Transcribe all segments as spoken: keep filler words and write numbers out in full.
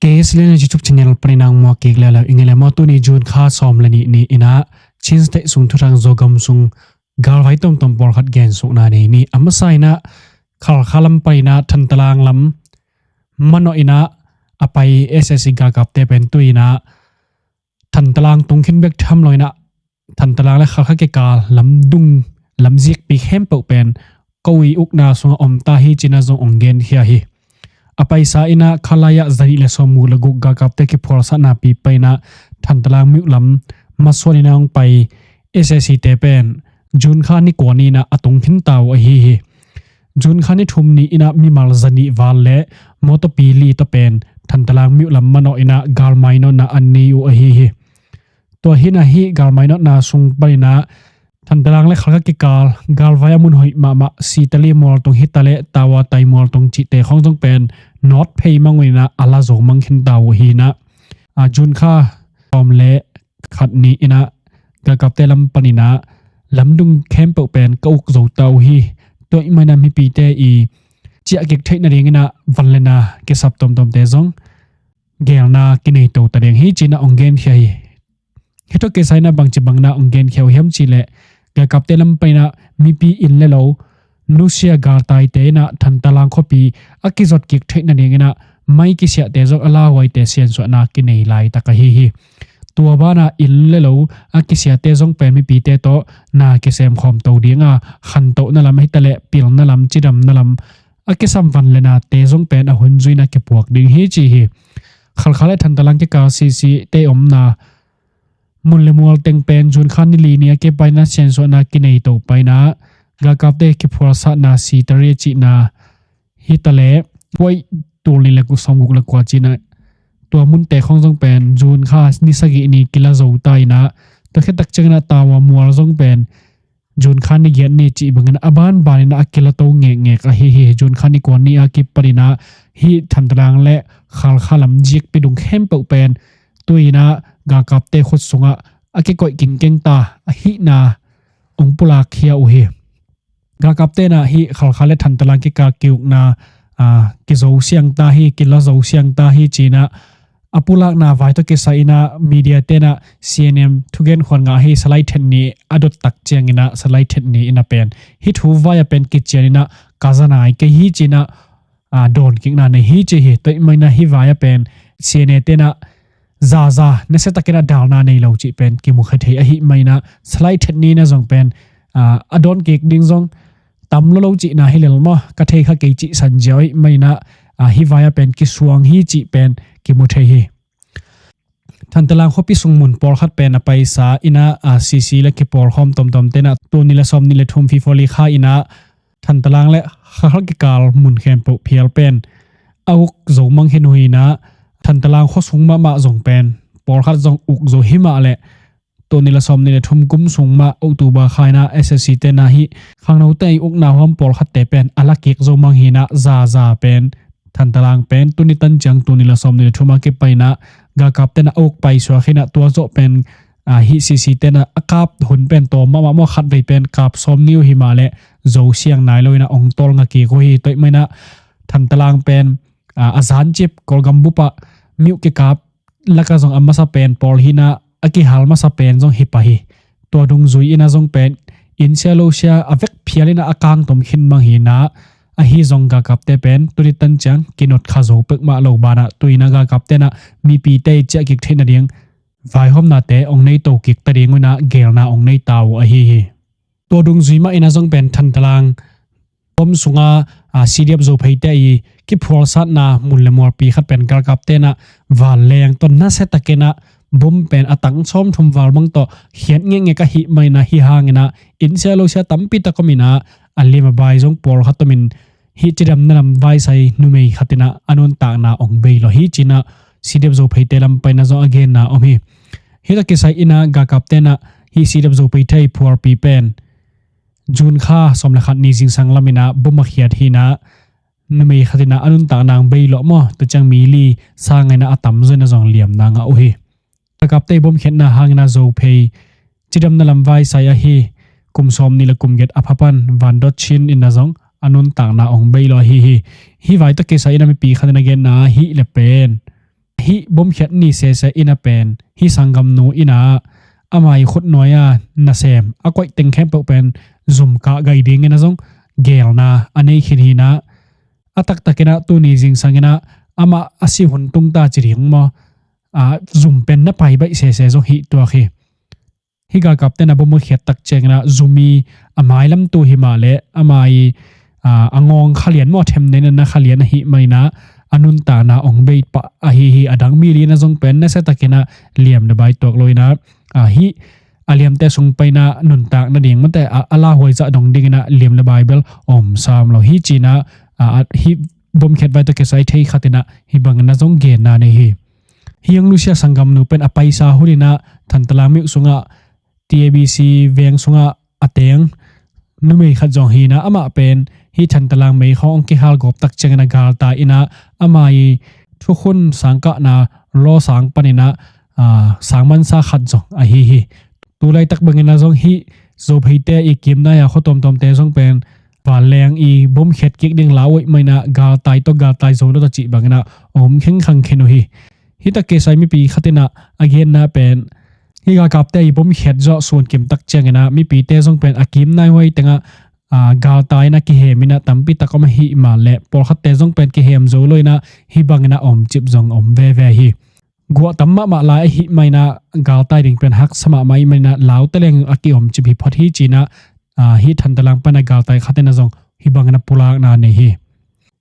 Te silena YouTube channel paninang mua kik leleu ing e le maw, tuni June kha sawm le nih ni inah Chin State sung thuthang Zogam sung galvai tomtom pawlkhat gensukna nei ni. A masa inah Khalkha lam paninah Thantalang lam manawh inah a pai S A C galkapte pen tu inah Thantalang tungkhin bek tham lo inah Thantalang le Khalkha kikal lamdung lamzikpi khempeuh pen ko ii ukna sungah omta hi cinah zong ong genkhia hi. A paisa inah khalai ah zanih le sawmguk le guk galkapte kiphualsatna pi paninah Thantalang miuh lam masuan inah ong pai S A C te pen June kha ni kua ni inah a tungkhin ta uh ahi hi. June kha ni thum ni inah mimal zanih val le mawtawpi li tawh pen Thantalang miuh lam manawh inah galmainawtna an nei uh ahi hi. Tua hinah hih galmainawtna sung paninah Thantalang le Khalkha kikal galvai a mun hoih mahmah Sitali mualtung hitaleh Tawa Tai mualtung cihte khawng zong pen nawt phei mang uh inah a la zo mang khin ta uh ahi inah, a, June kha sawm le khat ni inah galkapte lam paninah lamdung khempeuh pen ka uk zo ta uh hi. Tua ih manah mipite i ciah kik theih nading inah van le na kisap tomtomte zong gelna kinei to ta ding hi cinah ong genkhia hi. Hih tawh kisai inah bangci bangna ong genkhia uh hiam cihleh galkapte lam paninah mipi inn le lo nusia galtaite inah Thantalang khuapi a kizot kik theih nading inah mai kisiahte zong a lauhuaite siansuahna kinei laitak ahi hi. Tua banah inn le lo a kisiate zong pen mipite tawh na kisem khawm to dinga khantohna lam hitaleh pilna lam cidamna lam a kisam van le nate zong pen a hun zuina kipuak ding hi ci hi. Khalkha le Thantalang kikal C C te omna mun le mual teng pen June kha ni li ni a kipaina siansuahna kinei to paina galkapte kiphualsatna Sitali a cihna hitaleh puai tul ni le ku sawmguk le kua cinah tua munte khawng zong pen June kha ni sagih ni kila zo ta inah tua khit tak cianginah Tawa mual zong pen June kha ni giat ni cih bangin a banbanin a kila to ngekngek ahi hi. June kha ni kua ni a kipaninah hih Thantalang le Khalkha lam zikpi dung khempeuh pen tu inah galkapte khut sungah a kikoih kinkeng ta ahihna ong pulak khia uh hi. Galkapte inah hih Khalkha le Thantalang kikal kiukna, a, kizo siang ta hi, kila zo siang ta hi cinah a pulakna vai tawh kisai inah media te inah C N M thugen khuan ngah hi. Salai Thet ni a dot tak cianginah Salai Thet ni inah pen hih thu vai a pen kician inah ka za nai kei hi cinah, a, dawn kikna nei hi ci hi. Tua ih manah hih vai a pen C N A te inah zaza nasia takinah dalna nei lo cih pen kimukhia thei ahih manah Salai Thet ni inah zong pen, a, a dawn kik ding zong tam lo lo cihna hi lel maw, ka thei kha kei cih sanziau ih manah, a, hih vai a pen kisuang hi cih pen kimu thei hi. Thantalang khuapi sung mun pawlkhat pen a paisa inah, a, C C le kipawlkhawm tomtomte inah tul ni le sawm ni le thum February kha inah Thantalang le Khalkha kikal mun khempeuh phial pen a uk zo mang khin uh inah Thantalang khua sung mahmah zong pen pawlkhat zong uk zo hi mah leh tul ni le sawm ni le thum kum sung mah October kha inah S S C te inah hih khangnote i ukna huam pawlkhatte pen a la kik zo mang hi inah zaza pen Thantalang pen tuni tan ciang tul ni le sawm ni le thum a kipaina galkapte inah a uk paisuak hi inah tua zawh pen, a, hih C C te inah a kap hun pen tawm mahmah maw, khatvei pen kap sawm ni uh hi mah leh zo siang nai lo inah ong tawlnga kik uh hi. Tua ih manah Thantalang pen, a, a zancip Kawlgam bup ah miuh kikap lakah zong a masa pen pawl hi inah a kihal masa pen zong hi pah hi. Tua dungzui inah zong pen inn sia lo sia a vek phial inah a kangtom khin mang hi inah ahi zong galkapte pen tuni tan ciang kinot kha zo pek mah lo banah tu inah galkapte inah mipite i ciah kik theih nading vaihawmnate ong nei to kik ta ding uh inah gelna ong nei ta uh ahi hi. Tua dungzui mah inah zong pen Thantalang bom sunga, a, C D F Zophei te i kiphualsatna mun le mualpi khat pen galkapte inah vanleng tawh nasia takinah bom pen a tang sawmthum val bang tawh khiat ngekngek ahih mah inah hih hang inah inn sia lo sia tampi tak om inah a lim a bai zong pawlkhat om in hih cidamna lam vaisai numei khat inah a nuntakna ong bei lawh hi cinah C D F Zophei te lam paina zong a genna om hi. Hih tawh kisai inah galkapte inah hih C D F Zophei te i phualpi pen June kha sawm le khat ni zingsang lam inah bom a khiat hi inah numei khat inah a nuntakna ong bei lawh maw, tua ciang mi li sang inah a tamzaw inah zong liamna ngah uh hi. Galkapte i bom khiatna hang inah Zophei cidamna lam vaisai ahi kum sawm ni le kum giat a phapan Van Dot Chin inah zong a nuntakna ong bei lawh ahi hi. Hih vai tawh kisai inah mipi khat inah genna hih le pen Hih bomkhiat ni sese in a pen hih sanggamnu in a ama i khutnuai a nasem a koih teng khempeuh pen zum kah gai dingin a zong gelna a nei khin hi in a, a taktakin a tuni zingsangin a amah a si hun tung ta ci ding maw, a zum pen na pai baih sese zong hih tuak hi. Hih galkapte'n a bom a khiat tak ciangin a zum i a mailam tu hi mah leh ama i a ngawng khalian maw, a themna in a khalian ahih manin a nuntakna ong bei pah ahi hi. A dang mi li in a zong pen nasia takin a liam le bai tuak lo in a, hih a liamte sung pai in a nuntak nading mate a lauhuai zah dong dingin a liam le bai bel om sam lo hi ci in a, hih bomkhiat vai tawh kisai thei khat in a hih bangin a zong genna nei hi. Hih ang nusia sanggamnu pen a paisa hun in a Thantlang myo sungah T A B C veng sungah a teng numei khat zong hi in a, amah pen hih Thantlang mei khawng ong kihal gawp tak ciangin a galtai in a ama i thukhun sangkahna lawsang panin a sangmansa khat zong ahi hi. Tulaitak bangin a zong hih Zophei te i kimnai a khua tuamtuamte zong pen vanleng i bomkhiat kik ding lau oih manin a galtai tawh galtai zo lo ta cih bangin a om khengkhang khin uh hi. Hih tak kisai mipi khat in a a genna pen hih galkapte i bomkhiat zawh suan kim tak ciangin a mipite zong pen a kimnai huai tengah galtai in a kihem in a tampi tak om ahih mah leh pawlkhatte zong pen kihem zo lo in a hih bangin a omcip zong om veve hi. Guah tam mahmah lai ahih manin a galtai ding pen haksa mahmah ahih manin a laute leng a kiomcip hi phot hi ci in a, hih Thantlang pan a galtai khat in a zong hih bangin a pulakna nei hi.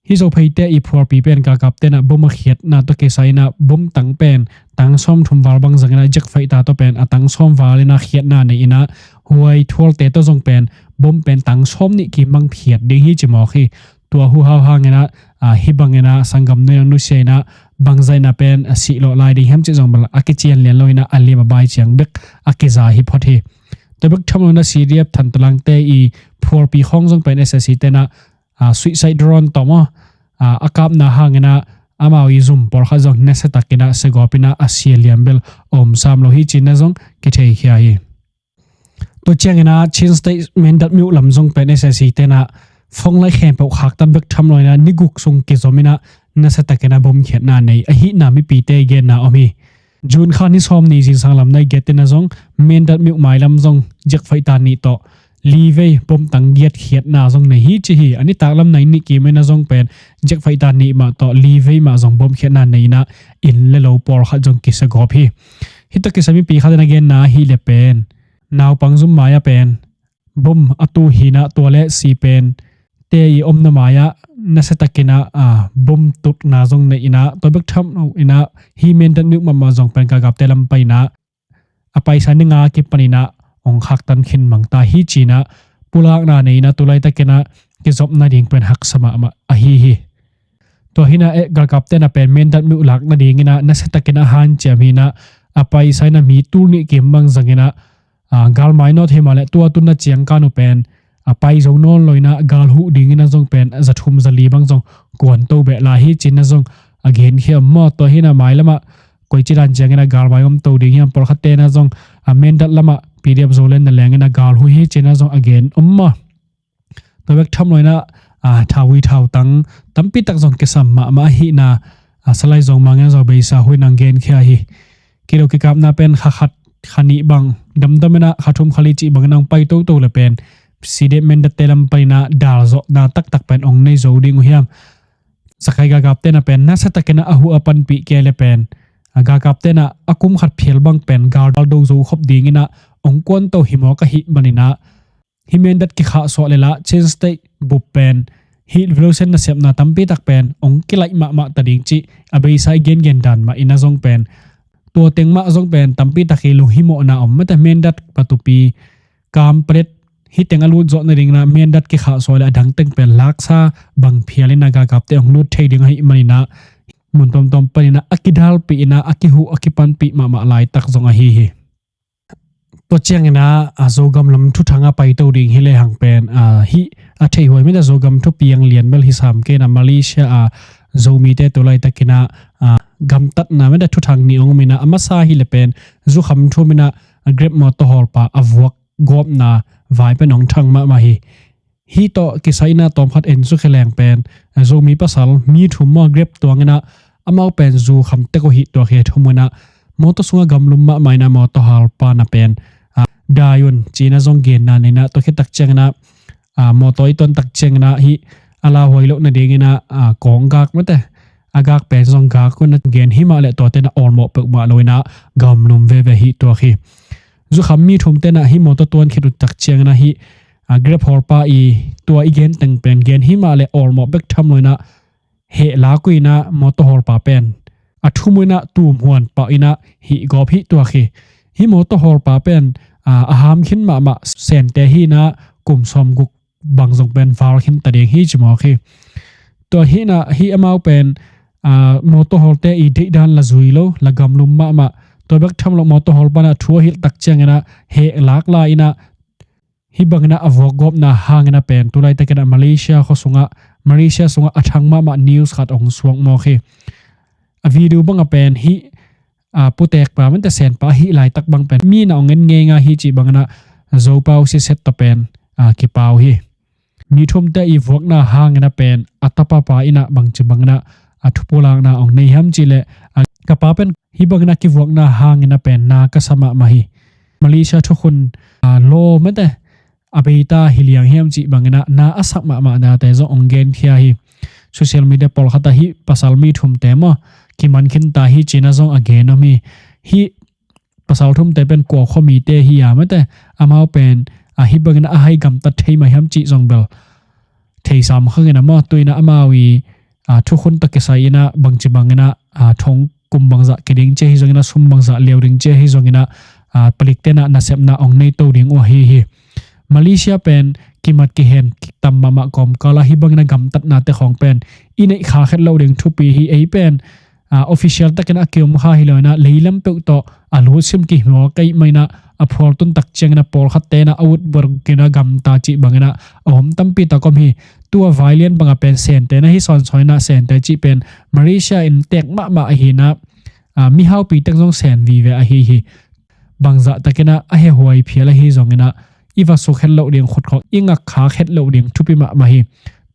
Hih Zophei te i phualpi pen galkapte'n a bom a khiatna tawh kisai in a bom tang pen tang sawmthum val bang zangin a jet fighter tawh pen a tang sawm val in a khiatna nei in a, huai thualte tawh zong pen bom pen tang sawmnih kim bang phiat ding hi ci mawk hi. Tua huhau hangin a hih bangin a sanggamnu in a nusia in a bangzah in a pen a sih lawh lai ding hiam cih zong bel a kician lian lo in a, a liam a bai ciang bek a kiza hi phot hi. Tua bek tham lo in a C D F Thantlang te i phualpi khawng zong pen S A C te'n a suicide drone tawh maw a kapna hangin a amau i zum pawlkhat zong nasia takin a sia gawp in a a sia liam bel om sam lo hi ci in a zong kitheikhia hi. Tua ciangin a Chin State Mindat myo lam zong pen S A C te'n a phone line khempeuh khaktan bek tham lo in a ni guk sung kizom in a nasia takin a bomkhiatna nei ahihna mipite i genna om hi. June kha ni sawmnih zingsang lam nai giat in a zong Mindat myo mailam zong jet fighter nih tawh li vei bom tang giat khiatna zong nei hi ci hi. A nitak lam nai nih kim in a zong pen jet fighter nih mah tawh li vei mah zong bomkhiatna nei in a inn le lo pawlkhat zong kisia gawp hi. Hih tawh kisai mipi khat in a genna ahih leh pen naupang zum mai-ah pen bom a tu hi in a, tua le si pen te i omna mai-ah nasia takin a bom tutna zong nei in a, tua bek tham lo in a hih Mindat myo mahmah zong pen galkapte lam pai in a a paisa ni nga kipan in a ong khaktan khin mang ta hi ci in a pulakna nei in a, tulai takin a kizopna ding pen haksa mahmah ahi hi. Tua hi in a eh galkapte'n a pen Mindat myo lak nadingin a nasia takin a hanciam hi in a, a paisa in a mi tul nih kim bang zangin a galmai nawt hi mah leh tua tunna ciang kan uh pen a pai zo nawn lo in a gal huh dingin a zong pen za thum za li bang zong kuanto beh lai hi ci in a zong a genkhia om maw. Tua hi in a mailam ah koici dan ciangin a galmai om to ding hiam, pawlkhatte'n a zong a Mindat lam ah P D F Zoland na leng in a gal huh hi ci in a zong a gen om maw. Tua bek tham lo in a thaui thautang tampi tak zong kisam mahmah ahihna a Salai Zong Mang in a zong beisa huai in a genkhia hi. Kilo kikapna pen kha khat kha nih bang damdam in a kha thum kha li cih bangin a ong pai toto le pen C D F Mindat te lam pai in a dal zawhna taktak pen ong nei zo ding uh hiam. Sakai galkapte'n a pen nasia takin a a huh a panpih kei le pen a galkapte'n a a kum khat phial bang pen gal do zo khop dingin a ong kuanto hi mawk ahih manin a hih Mindat kikhahsuah le lah Chin State bup pen hih revolution nasepna tampi tak pen ong kilaih mahmah ta ding cih a beisa i gengen dan mah in a zong pen tua teng mah zong pen tampi tak i lunghimawhna om mate. Mindat patupi Kam Palet hih teng a lut zawh nadingin a Mindat kikhahsuah le a dang teng pen laksa bang phial in a galkapte ong lut thei ding ahih manin a mun tuamtuam panin a a kidalpih in a a kihuh a kipanpih mahmah laitak zong ahi hi. Tua ciangin a Zogam lam thuthang a paito ding hi lehang pen hih a theihhuai mite Zogam thupiang lian bel hi sam kei in a Malaysia a Zomite tu laitakin a gamtatna mite thuthang nih ong om in a, a masa hi le pen zukham thum in a Grab mawtaw hawlpa a vuak gawpna vai pen ong thang mahmah hi. Hih tawh kisai in a tawmkhat en suk hi leng pen Zomi pasal mi thum maw Grab tuang in a Amau pen zu kham tek uh hi. Tua khit thum uh inah mawtaw sungah gamlum mahmah inah mawtaw halpa na pen, ah, dai un ci-inah zong genna nei inah, tua khit tak ciang inah, ah, mawtaw i tuan tak ciang inah hih a lauhuai loh nading inah, ah, kawng gak mate, a gak pen zong gak un a gen hi mah leh tuate na awlmawh peuhmah lo inah gamlum veve hi. Tua khit zu kham mi thumte inah hih mawtaw tuan khit uh tak ciang inah hih, ah, Grab hawlpa i tua i gen teng pen gen hi mah leh awlmawh bek tham lo inah heh lak uh inah mawtaw hawlpa pen a thum uh inah tum huan pah inah hih gawp hi. Tua khit hih mawtaw hawlpa pen, ah, a ham khin mahmah Sente hi inah kum sawmguk bang zong pen val khin ta ding hi ci mawk hi. Tua hi inah hih amau pen, ah, mawtaw hawlte i deihdan la zui lo, la gamlum mahmah. Tua bek tham lo mawtaw hawlpa inah thu a hilh tak ciang inah heh lak lai inah hih bang inah a vuak gawpna hang inah pen tu laitak inah Malaysia khua sungah, Malaysia sungah a thang mahmah news khat hong suak mawk hi. A video bang a pen hih, ah, putekpa mate Senpa a hih laitak bang pen mi na hong en ngeingai hi cih bang inah Zopau siset tawh pen, ah, kipau hi. Mi thumte i vuakna hang inah pen a tapapa inah bangci bang inah a thupulakna hong nei hiam cih leh, ah, ka pa pen hih bang inah kivuakna hang inah pen na ka sa mahmah hi. Malaysia thukhun, ah, law mate a beita hi liang hiam cih bang inah na a sak mahmah nate zong hong genkhia hi. Social media pawlkhat ah hih pasal mi thumte maw kiman khin ta hi ci-inah zong a gen om hi. Hih pasal thumte pen kua khuamite hi a mate, amau pen, ah, hih bang inah a hai gamtat thei mah hiam cih zong bel thei sam khang inah maw, tu inah amau i, ah, thukhun tawh kisai inah bangci bang inah, ah, thong kum bangzah kiding ci ahi zong inah, sum bangzah liau ding ci ahi zong inah, ah, palikte inah nasepna hong nei to ding uh ahi hi. Malaysia pen kimat kihen tam mahmah kawmkal ah hih bang inah gamtatnate khawng pen i neih khak het loh ding thupi hi. Ei pen, ah, official tak inah a kiom kha hi lo inah leilam peuh tawh a lutsim kihmawl kei mah inah a phual tun tak ciang inah pawlkhatte inah a ut buak inah gamta cih bang inah a om tampi tak om hi. Tua vai lian bang a pen Sente na hi sawnsawn inah Sente cih pen Malaysia in tek mahmah ahi inah, ah, mihaupi tek zong Sen vive ahi hi. Bangzah tak inah a hehuai phial ahi zong inah i va suk het loh ding khutkhawk, i ngak khak het loh ding thupi mahmah hi.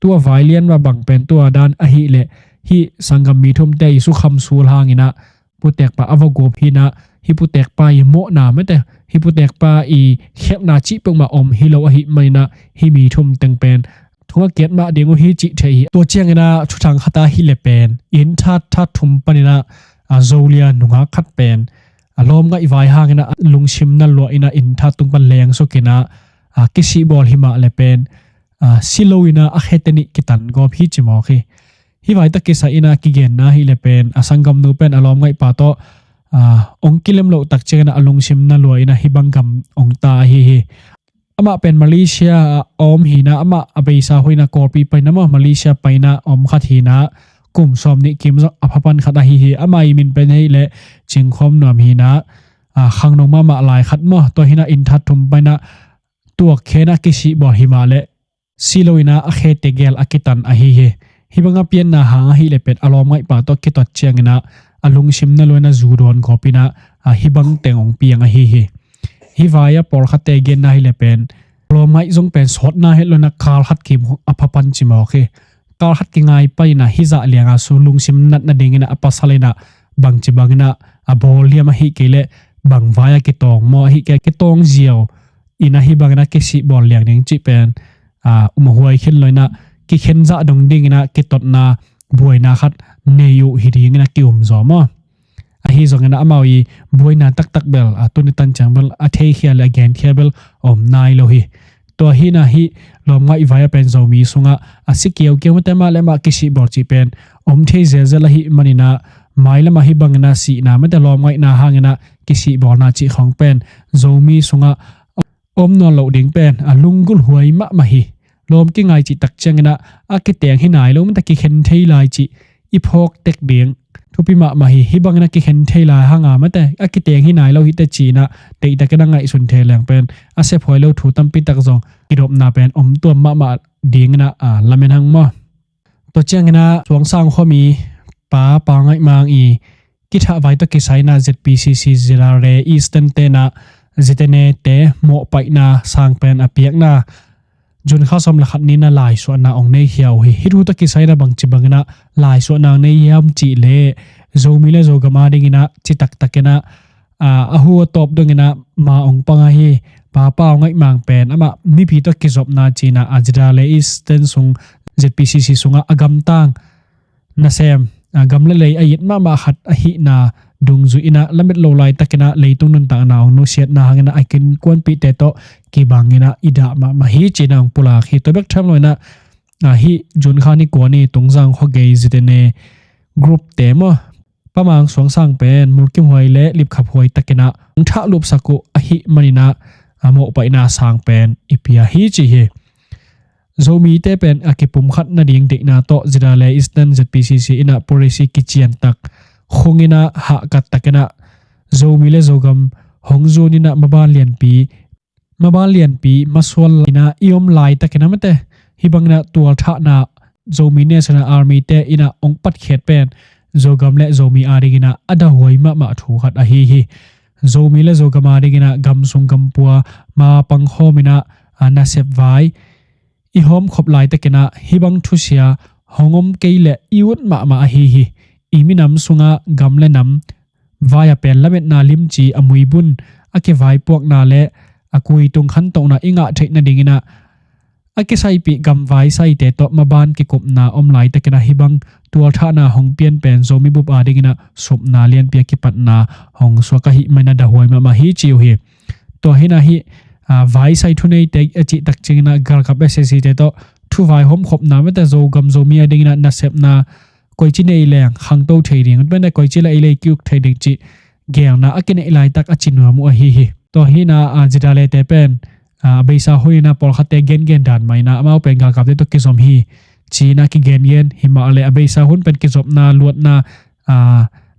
Tua vai lian mah bang pen tua dan ahih leh hih sanggam mi thumte i sukham sul hang inah putekpa a va guap hi inah, hih putekpa i mawhna mate, hih putekpa i khialhna cih peuhmah om hi lo ahih man inah hih mi thum teng pen thungakiat mah ding uh hi cih thei hi. Tua ciang inah thuthang khat ah hih leh pen inn that that thum pan inah, ah, Zolia nungak khat pen, ah, lawmngaih vai hang inah lungsim na luah inah inn that tung pan lengsuk inah, ah, kisihbawl hi mah leh pen, ah, si lo inah a khete nih kitan gawp hi ci mawk hi. Hih vai tawh kisai inah kigenna hih leh pen a sanggamnu pen a lawmngaihpa tawh, ah, hong kilem loh tak ciang inah a lungsim na luah inah hih bang gam hong ta ahi hi. Amah pen Malaysia ah a om hi inah, amah a beisa hoih inah Kawlpi pai inah maw Malaysia pai inah a om khat hi inah, kum sawmnih kim zong a pha pan khat ahi hi. Amah i min pen hih leh Cing Khawm Nuam hi inah, ah, khangno mahmah lai khat maw, tua hi inah inn that thum pan inah tuak khe inah kisihbawl hi mah leh si lo inah a khete gel a kitan ahi hi. Hih bang a pianna hang ahih leh pen a lawmngaihpa tawh kitot ciang inah a lungsim na luah inah zu dawn gawp inah, ah, hih bang teng hong piang ahi hi. Hih vai a pawlkhatte genna hih leh pen lawmngaih zong pen sawtna het lo inah kal khat kim a pha pan ci mawk hi. Kal khat kingai pan inah hih zah liang a su lungsim natna ding inah a pasal inah bangci bang inah a bawl liam ahih kei leh bang vai a kitawng maw, ahih kei leh kitawng ziau inah hih bang inah kisihbawl liang ding cih pen, ah, um a huai khin lo inah kikhen zah dong ding inah kitotna buaina khat nei uh hi ding inah ki-um zaw maw. Ahi zong inah amau i buaina taktak bel, ah, tuni tan ciang bel a theikhia leh a genkhia bel om nai lo hi. Tua hi inah hih lawmngaih vai a pen Zomi sungah a si kiaukiau mate, mah leh mah kisihbawl cih pen om thei zelzel ahih man inah mailam ah hih bang inah sihna mate lawmngaihna hang inah kisihbawlna cih khawng pen Zomi sungah om nawn loh ding pen a lunggulh huai mahmah hi. Lawm kingai cih tak ciang inah a kiteng hi nai lo mate, kikhen thei lai cih i phawk tek ding thupi mahmah hi. Hih bang inah kikhen thei lai hang a mate a kiteng hi nai lo hi teh ci inah deihtak inah ngaihsun thei leng pen a sephuai lo thu tampi tak zong kidopna pen om tuam mahmah ding inah, ah, lamen hang maw. Tua ciang inah Suangsang khuami pa Pau Ngaih Mang i kithah vai tawh kisai inah Z P C C Zirale Eastern te inah Zitene te mawhpaihna sang pen a piakna June kha sawm le khat ni-in ah laisuahna hong nei khia uh hi. Hih thu tawh kisai-in ah bangci bangin ah laisuahna hong nei hiam cih leh, Zomi le Zogam adingin ah citaktakin ah, a, a hu a tawp dongin ah ma hong pang ahi. Papa Aung Aih Mang pen amah mipi tawh kizopna ci-in ah, a, Zidale Eastern sung, Z P C C sungah a gamtang nasem, a, gam le lei a it mahmah khat ahihna dungzui-in ah, lamet lo laitakin ah leitung nuntakna hong nusiatna hangin ah a innkuanpihte tawh kibangin ah i dah mahmah hi ci-in ah hong pulak hi. Tua bek tham loin ah, a, hih June kha ni kua ni Tonzang khuagei ZNA group-te maw, Pa Mang Suangsang pen mulkimhuai le lipkhaphuai takin ah hong thahlupsak uh ahih manin ah, a, mawhpaihna sang pen i pia hi ci hi. Zomite pen a kipumkhat nading deihna tawh Zidale Eastern Z P C C in ah policy kiciantak khungin ah hahkat takin ah Zomi le Zogam hong zun in ah maban lianpi, maban lianpi masual in ah i om laitakin ah mate, hih bangin ah tualthahna Zomi National Army-te in ah hong patkhiat pen Zogam le Zomi adingin ah a dahuai mahmah thu khat ahi hi. Zomi le Zogam adingin ah gam sung gam pua ma pangkhawm in ah, a, nasep vai i hawmkhop laitakin ah hih bang thusia hong om kei leh i ut mahmah ahi hi. I minam sungah gam le nam vai a pen lametna limci, a muibun a kivaipuakna le a kuitung khantohna i ngah theih nadingin ah a kisaipih gam vaisaite tawh maban kikupna om laitakin ah hih bang tualthahna hong pian pen Zomi bup adingin ah supna lianpi a kipatna hong suak ahih manin ah dahuai mahmah hi ci uh hi. Tua hi-in ah hih, a, vaisai thuneite a cih takciangin ah galkap S A C-te tawh thu vaihawmkhopna mate, Zogam Zomi adingin ah nasepna koici nei leng khangto thei ding, mate, koici la ei leh ki-uk thei ding cih geelna a kineih laitak a ci nuam uh ahi hi. Tua hi-in ah, a, Zidale-te pen, a, a beisa hunin ah pawlkhatte gengen dan mah in ah amau pen galkapte tawh kizom hi ci-in ah kigengen hi mah leh, a beisa hun pen kizopna luatna, a,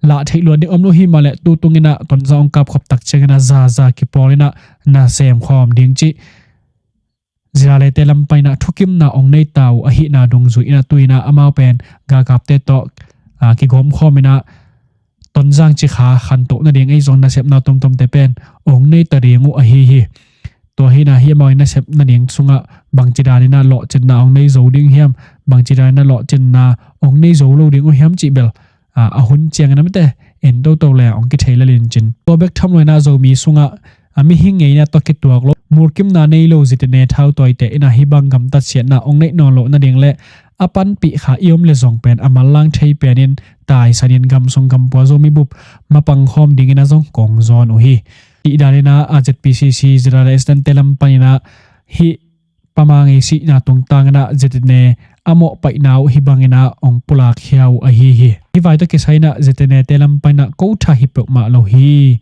lah theih luat ding om lo hi mah leh, tu tungin ah Tonzang hong kapkhop takciangin ah zaza kipawl in ah nasem khawm ding cih Zidale-te lam panin ah thukimna hong nei ta uh ahihna dungzui-in ah tu-in ah amau pen galkapte tawh, a, kigawmkhawm in ah Tonzang cikha khantoh nading ahi zong nasepna tuamtuamte pen hong nei ta ding uh ahi hi. Tua hi-in ah hih amau i nasep nading sungah bangci danin ah lawhcinna hong nei zo ding hiam, bangci danin ah lawhcinna hong nei zo lo ding uh hiam cih bel, a, a hun ciangin ah mate, en toto leng hong kithei lel in cin. Tua bek tham loin ah Zomi sungah, a, mihing ngeina tawh kituak lo, mulkimna nei lo ZNA thautawite in ah hih bang gamtat siatna hong neih nawn loh nading le a panpih kha i om leh zong pen a manlang thei penin taisanin gam sung gam pua Zomi bup mapang khawm dingin ah zong kong zawn uh hi. Hih danin ah, a, Z P C C, Zidale Eastern-te lam panin ah hih Pa Mang i sihna tungtangin ah ZNA a mawhpaihna uh hih bangin ah hong pulak khia uh ahi hi. Hih vai tawh kisai-in ah ZNA-te lam panin ah ko tha hi peuhmah lo hi.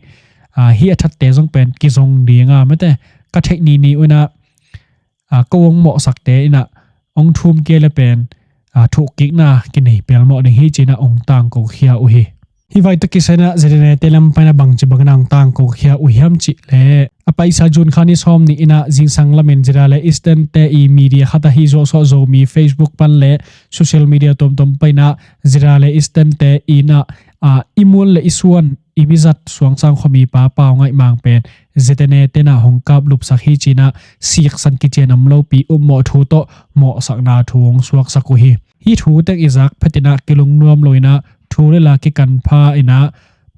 A, hih a thatte zong pen kizong ding a, mate, ka theih nini uh in ah, a, ko hong mawhsakte in ah hong thum kei leh pen, a, thukkikna kinei pelmawh ding hi ci-in ah hong tangko khia uh hi. Hih vai tawh kisai-in ah ZNA-te lam panin ah bangci bangin ah hong tangko khia uh hiam cih leh, a paisa June kha ni sawm ni-in ah zingsang lamin Zidale Eastern-te i media khat ahi Zo Suah Zomi Facebook pan le social media tuamtuam panin ah Zidale Eastern-te in ah, a, i mual le i suan, i mizat Suangsang khuamipa Pa Aung Aih Mang pen ZNA-te in ah hong kaplupsak hi ci-in ah siksan kician om lopi upmawh thu tawh mawhsakna thu hong suaksak uh hi. Hih thu teng i zak phetin ah kilungnuam loin ah thu le la kikan pha-in ah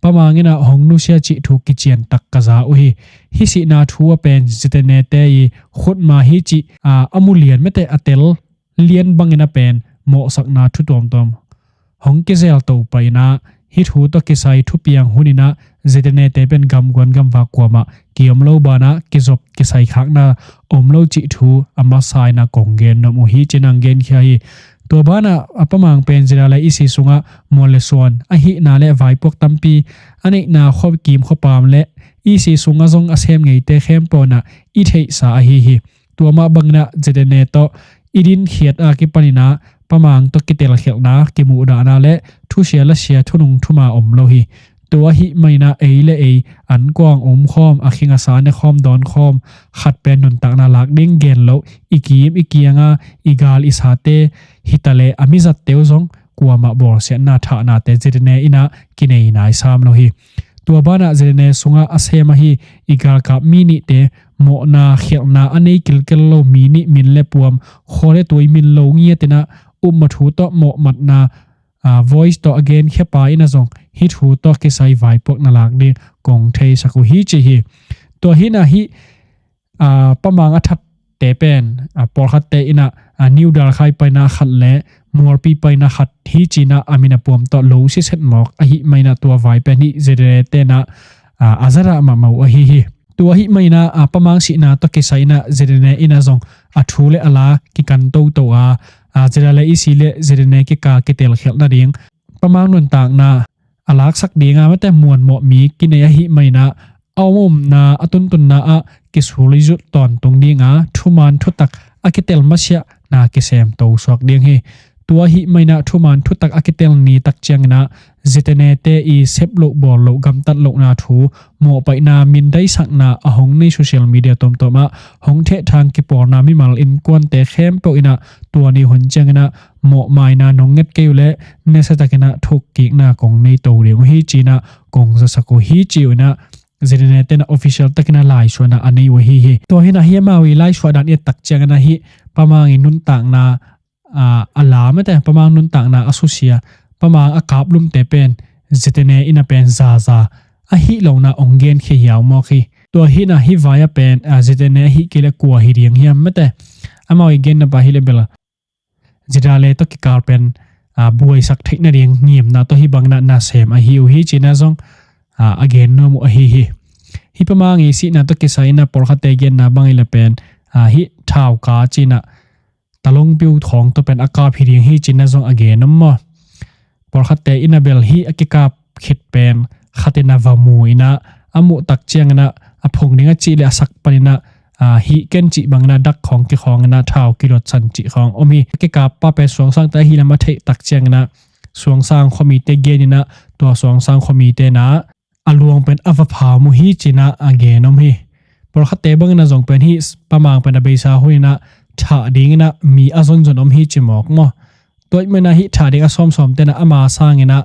Pa Mang in ah hong nusia cih thu kiciantak ka za uh hi. Hih sihna thu a pen ZNA-te i khutma hi cih, a, a mu lian, mate, a tel lian bangin a pen mawhsakna thu tuamtuam hong kizelto pah in ah, hih thu tawh kisai thupiang hunin ah ZNA-te pen gamguan gamvak kuamah kiom lo banah kizop kisaikhakna om lo cih thu a masa-in ah kong gen nuam uh hi ci-in ah hong genkhia hi. Tua banah a Pa Mang pen Zidale E C sungah mual le suan, a hihna le vaipuak tampi, a neihna khuakim khuapam le E C sungah zong a sem ngeite khempeuh in ah i theihsa ahi hi. Tua mah bangin ah ZNA tawh i dinkhiat a kipanin ah Pa Mang tawh kitelkhialhna, kimuhdahna le thusia lasia, thunung thuma om lo hi. Tua ahih manin ah ei le ei, ankuang umkhawm, a khing a sa nekhawm dawnkhawm, khat pen nuntakna lak ding gen loh, i kim i kianga i gal i sate hi ta leh a mizatte uh zong kuamah bawlsiatna thahnate ZNA in ah kinei nai sam lo hi. Tua banah ZNA sungah a sem ahi i galkap mi nihte mawhna khialhna a nei kilkel lo mi nih min le puam, khua le tui min lo ngiat in ah upma thu tawh mawhmatna, aa, voice tawh a genkhiapa in ah zong hih thu tawh kisai vaipuakna lak ding kong theisak uh hi ci hi. Tua hi in ah hih, aa, Pa Mang a thatte pen, aa, pawlkhatte in ah, aa, New Dalkhai paina khat le Mualpi paina khat hi ci in ah a min a puam tawh lo siset mawk ahih man in ah tua vai pen hih ZNA te in ah, aa, a zadah mahmah uh ahi hi. Tua ahih man in ah, aa, Pa Mang sihna tawh kisai in ah ZNA in ah zong a thu le a la kikan toto a, aa, ZRA le EC le ZNA kikal kitelkhialh nading Pa Mang nuntakna a laksak ding a, mate muanmawh mi kinei ahih man in ah a omna a tuntunna ah kisulizut tawntung ding a, thuman thutak a kitel masiahna kisemto suak ding hi. Tua ahih man in ah thuman thutak a kitel ni tak ciangin ah ZNA te i sep loh bawl loh gamtat lohna thu, mawhpaihna, mindaisakna a hong nei social media tuamtuam ah hong thehthang kipawlna mimal innkuante khempeuh in ah tua ni hun ciangin ah mawhmaina nong nget kei uh leh nasiatakin ah thukkikna kong nei to ding uh hi ci in ah kong zasak uh hi ci uh in ah ZNA te in ah official takin ah laisuahna a nei uh ahi hi. Tua hi in ah hih amau i laisuah dan i et tak ciangin ah hih Pa Mang i nuntakna, aa, a la, mate Pa Mang nuntakna a susia, Pa Mang a kaplumte pen ZNA in ah pen zaza ahih lohna hong genkhia hiau mawk hi. Tua hi in ah hih vai ah pen, aa, ZNA ahih kei leh kua hi ding hiam, mate? Amau i genna pa hi leh bel ZRA le tawh kikal pen, aa, buaisak theih nading ngimna tawh hih bangin ah nasem ahi uh hi ci in ah zong, aa, a gen nuam uh ahi hi. Hih Pa Mang i sihna tawh kisai in ah pawlkhatte genna bang i leh pen, aa, hih thauka ci in ah talongpiu khawng tawh pen a kap hi ding hi ci in ah zong a gen om maw? Pawlkhatte in ah bel hih a kikap khit pen khat in ah va mu in ah a muh tak ciangin ah a phung ding a cih leh a sak panin ah, aa, hih ken cih bangin ah dak khawng kikhawng in ah thau kilotsan cih khawng om hi. A kikap pa pen suangsangte ahi lam a theih tak ciangin ah suangsang khuamite gen in ah tua suangsang khuamite in ah a luang pen a va pham uh hi ci in ah a gen om hi. Pawlkhatte bangin ah zong pen hih Pa Mang pen a beisa hun in ah thah dingin ah mi a zonzon om hi ci mawk maw? Tua ahih man in ah hih thah ding a sawmsawmte in ah ama sangin ah,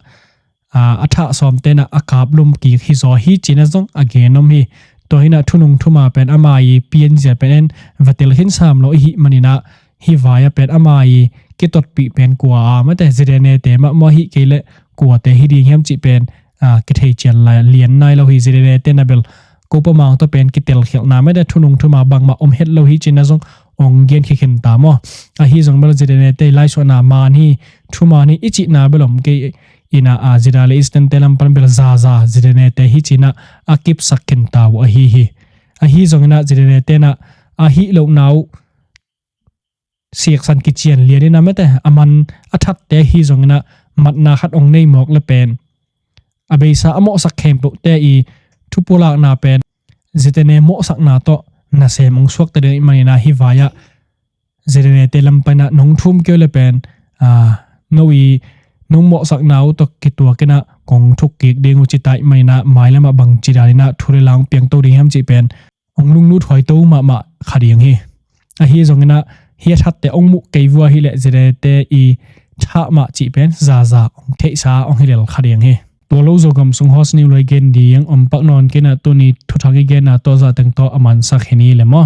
aa, a thah sawmte in ah a kaplum kik hi zaw hi ci in ah zong a gen om hi. Tua hi in ah thunung thuma pen ama i pianzia pen en va tel khin sam lo ahih man in ah hih vai ah pen ama i kitotpih pen kua a, mate ZNA te mahmah ahih kei leh kuate hi ding hiam cih pen, aa, kithei cian lai lian nai lo hi. ZNA te in ah bel ko Pa Mang tawh pen kitelkhialhna, mate thunung thuma bangmah om het lo hi ci in ah zong hong genkhia khin ta maw? Ahi zong bel ZNA te i laisuahna man hi, thuman hi i cihna bel om kei in ah, aa, ZRA le EC te lam pan bel zaza ZNA te hi ci in ah a kipsak khin ta uh ahi hi. Ahi zongin ah ZNA te in ah ahih lohna uh siksan kician lian in ah, mate a man a thatte ahi zongin ah matna khat hong nei mawk leh pen a beisa a mawhsak khempeuhte i thupulakna pen ZNA mawhsakna tawh nasem hong suakta ding ahih man in ah hih vai ah ZNA te lam pan in ah nong thum kei uh leh pen, aa, no i nong mawhsakna uh tawh kituak in ah kong thukkik ding uh ci ta ahih man in ah mailam ah bangci dan in ah thu le la hong piangto ding hiam cih pen hong lunglut huaito mahmah kha ding hi. Ahi zongin ah hih a thatte hong muh kei vua hi leh ZNA te i thah mah cih pen zaza hong theihsa hong hi lel kha ding hi. Tua lo Zogam sung hot news lo i gen ding om pak nawn kei in ah tuni thuthang i genna tawh zah teng tawh a mansak hi ni le maw?